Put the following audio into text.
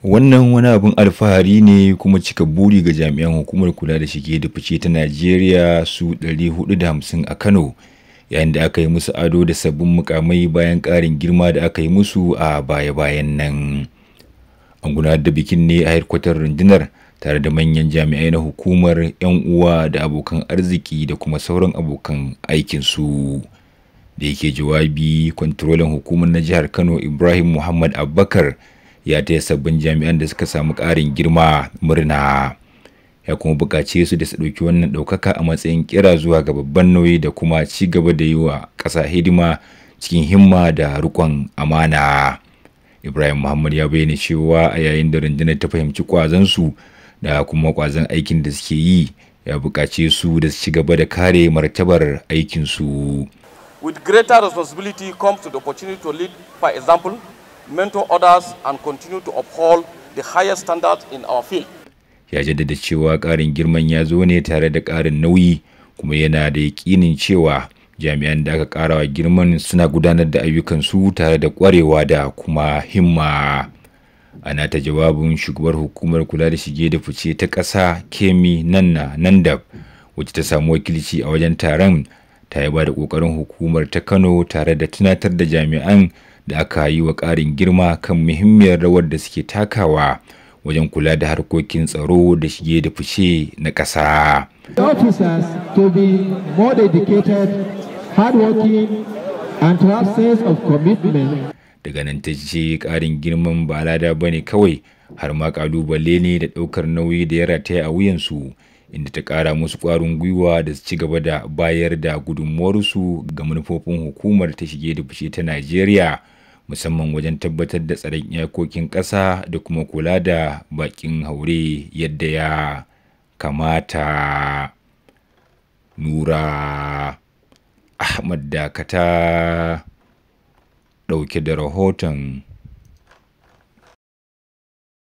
Wannan wani abin alfahari ne kuma cika buri ga jami'an Hukumar Kula da Shige da Fice ta Najeriya su 450 a Kano, yayin da aka yi musu ado da sabbin mukamai bayan ƙarin girma da aka yi musu a baya-bayan nan. An gudanar da bikin ne a hedkwatar rundunar tare da manyan jami'ai na hukumar, 'yan uwa da abokan arziki da kuma sauran abokan aikinsu. Da yake jawabi, kwantrolan hukumar na jihar Kano, Ibrahim Muhammad Abubakar, ya taya sabbin jami'an da suka samu ƙarin girma murna. Ya kuma buƙace su da su ɗauki wannan ɗaukaka a matsayin kira zuwa ga babban nauyi da kuma ci gaba da yi wa ƙasa hidima cikin himma da riƙon amana. Ibrahim Muhammad ya bayyana cewa a yayin da rundunar ta fahimci ƙwazonsu da kuma ƙwazon aikin da suke yi, ya buƙace su da su ci gaba da kare martabar aikinsu. With greater responsibility comes the opportunity to lead by example, mentor others and continue to uphold the highest standards in our field. Ya jaddada cewa ƙarin girman ya zo ne tare da ƙarin nauyi, kuma yana da yaƙinin cewa jami'an da aka ƙarawa girman suna gudanar da ayyukansu tare da ƙwarewa da kuma himma. A nata jawabin, shugabar Hukumar Kula da Shige da Fice ta ƙasa, Kemi Nanna Nandap, wacce ta samu wakilci a wajen taron, ta yaba da ƙoƙarin hukumar ta Kano tare da tunatar da jami'an da aka yi wa ƙarin girma kan muhimmiyar rawar da suke takawa wajen kula da harkokin tsaro da shige da fice na ƙasa. Officers to be more dedicated, hardworking, and to have sense of commitment. Daga nan ta ce ƙarin girman ba lada ba ne kawai, har ma ƙalubale ne da ɗaukar nauyi da ya rataya a wuyansu, inda ta ƙara musu ƙwarin gwiwa da su ci gaba da bayar da gudunmuwarsu ga manufofin hukumar ta shige da fice ta Najeriya, musamman wajen tabbatar da tsaron iyakokin ƙasa da kuma kula da baƙin haure yadda ya kamata. Nura Ahmad Dakata ɗauke da rahoton.